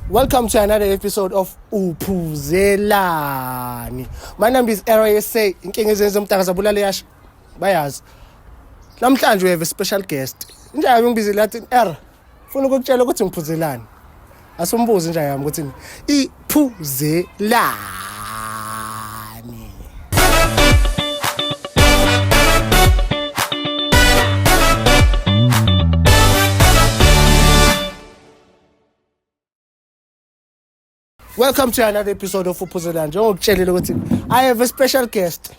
Welcome to another episode of Uphuzelani. My name is RSA. Inkinga ezenza umntaka zabulala yasha. Bayazi. Namhlanje we have a special guest. Inja yami ngibizile lathi R. Funa ukukutshela ukuthi ngiphuzelani. Asumbuze inja yami ukuthi iphuzelani. Welcome to another episode of Uphuzelani. Njengokutshelile ukuthi I have a special guest.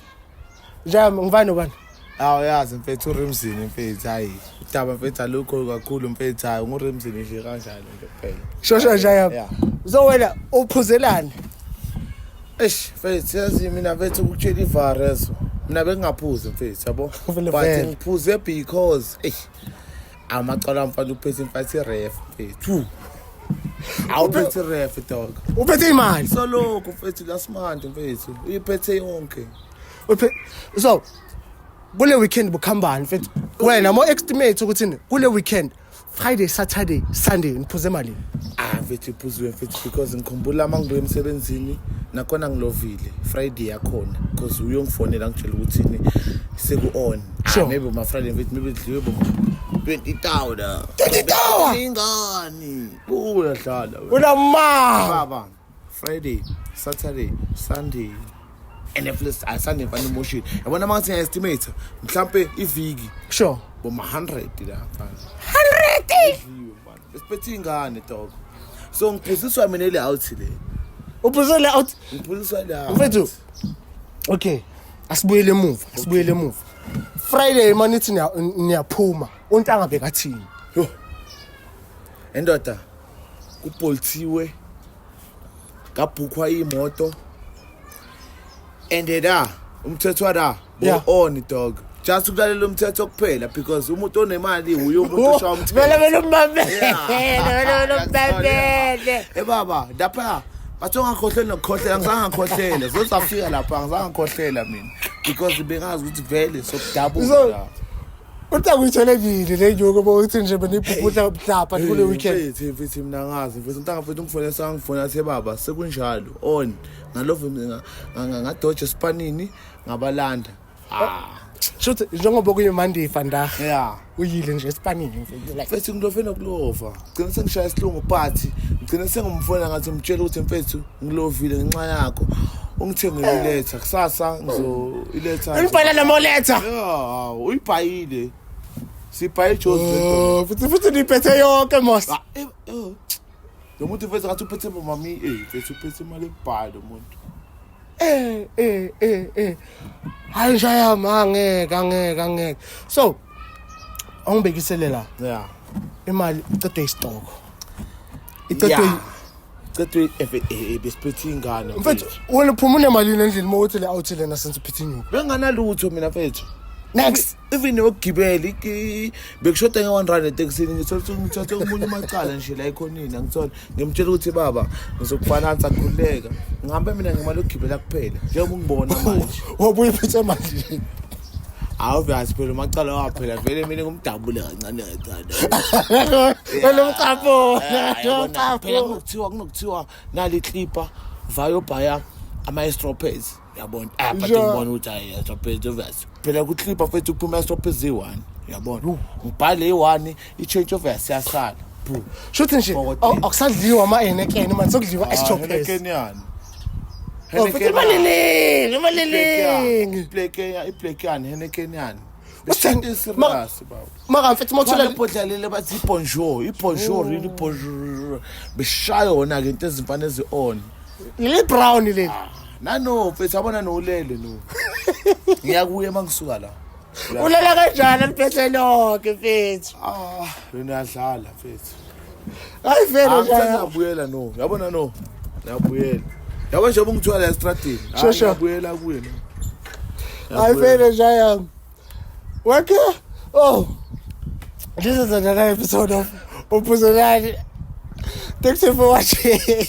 Njami ngivani ubani? Awu yazi mfethu uRimzini mfethu hayi udaba mfethu alukho kakhulu mfethu hayi nguRimzini nje kanjalo nje kuphela. Shosho nje yami. Yeah. So wena uphuzelani? Eish mfethu yazi mina mfethu ukutshela ivarezo. Mina bengingaphuzi mfethu yabo. Vele But vele. ngiphuze because eish amacala mfana uphethe mfethu iref mfethu. Awuphethe iref dog. Uphethe imali. Soloko mfethu lasimanje mfethu uyiphethe yonke. Uphe So kule weekend bukhambani mfethu. Wena mo estimate ukuthi kule weekend Friday, Saturday, Sunday niphuze malini? Ah mfethu iphuziwe mfethu because ngikhumbula uma ngibuya emsebenzini nakhona ngilovile Friday yakhona because uyongifonela ngitshela ukuthini seku-on. Sure. Ah, maybe ma Friday mfethu maybe dliwe bo 20,000. 20,000? Ingani? Uyadlala wena. Unama. Baba Friday, Saturday, Sunday. And if this Sunday mfana emotion. Yabona uma ngathi ngiya-estimate mhlampe iviki Sure. boma 100 la mfana. 100. Idliwe mfana. Besiphethe ingane dog. So ngiphuziswa mina le out le. Uphuzele out. Ngiphuziswa la. Mfethu. Okay. Asibuyele emuva, asibuyele emuva. Friday manithi niyaphuma. Untanga bekathini? Yo. Endoda kuboltiwe kabhukhwa imoto. And la umthetho wala Yeah. on dog. Just ukulalela umthetho kuphela because umuntu onemali uye umuntu oshaya umthetho. Vele vele umbambele. Yeah. Vele umbambele. Eh baba, lapha bathi ungakhohleli nokukhohlela ngizange ngakhohlela. Zozafika lapha ngizange ngakhohlela mina because bengazi ukuthi vele sokudabuka. So- la. Untanga uyitholekile le nyoko bokuthi nje benibhubhudla mhlapha kule weekend. Mfethu, mfethu mina ngazi mfethu ntanga mfethu ngifonela sangifona athe baba sekunjalo on ngalove ngadoja esipanini ngabalanda. Ah Shuthi njengoba kuyi Monday vandag. yeah. Uyile nje esipanini mfethu like Mfethu ngilove nokulova. Gcina sengishaya isilungu but ngigcina sengimfonela ngathi ngimtshela ukuthi mfethu ngilovile ngenxa yakho. Ungithengele iletha kusasa ngizo iletha. Ngibhala nomoletha. Yeah, uyibhayile. Sibhaye ijozi. Oh, futhi futhi niphethe yonke mos. Ah, eh, eh. Lo muntu mfethu ngathi uphethe bomami eh mfethu uphethe imali ebhayi lo muntu. Eh eh eh eh. Hayi nje yami angeke angeke angeke. So awungibekisele la Yeah. imali icedwe isitoko. Icedwe Yeah. Icedwe besiphethe ingane. mfethu wena uphuma unemalini endlini mawuthi le out lena senze uphethe inyuku. Benganalutho mina mfethu. Next. Even yokugibela bekushoda nge-1 rand etekisini ngithola ukuthi ngithathe omunye umacala nje la ekhonini angithola ngimtshela ukuthi baba ngizokufanansa khululeka ngihambe mina ngemali yokugibela kuphela njengoba ungibona manje Wabuye uphethe mali. awuvazi phela umacala waphela vele mina ngumdabule kancane kancane Wena umqapho. Yabona, phela kunokuthiwa nali clipper vayobhaya ama-estropes yabona ah but Sure. ngibona ukuthi hayi estropes obvious phela ku-clipper fethu kuphuma estropes eyi-one yabona ngibhale eyi-one i-change obvious yasala bu Shuthi nje Pokotini. akusadliwa ama enekene manje sokudliwa estropes. Hennekenyani Oh, futhi imali eningi, imali eningi. iblack yani Hennekenyani Usithenge- serious baba Maka mfethu mawuthola Mawuthola lele bathi ibonjour, ibonjour, really bonjour. Beshaya yona ke into ezimfana ezi-on. leli brown leli. Nano mfethu yabona nolele no. Ngiyakuye uma ngisuka la. Ulala kanjani aliphethe lonke mfethu. Ah, wena uyadlala mfethu. Hayi vele nje. Ngiyabuyela no. Yabona no. Ngiyabuyela. Yabo nje ubungithiwa la estradini. Sure, sure. Ngiyabuyela kuye no. Hayi vele nje yami. Wake oh. This is another episode of Uphuzelani. Thanks for watching.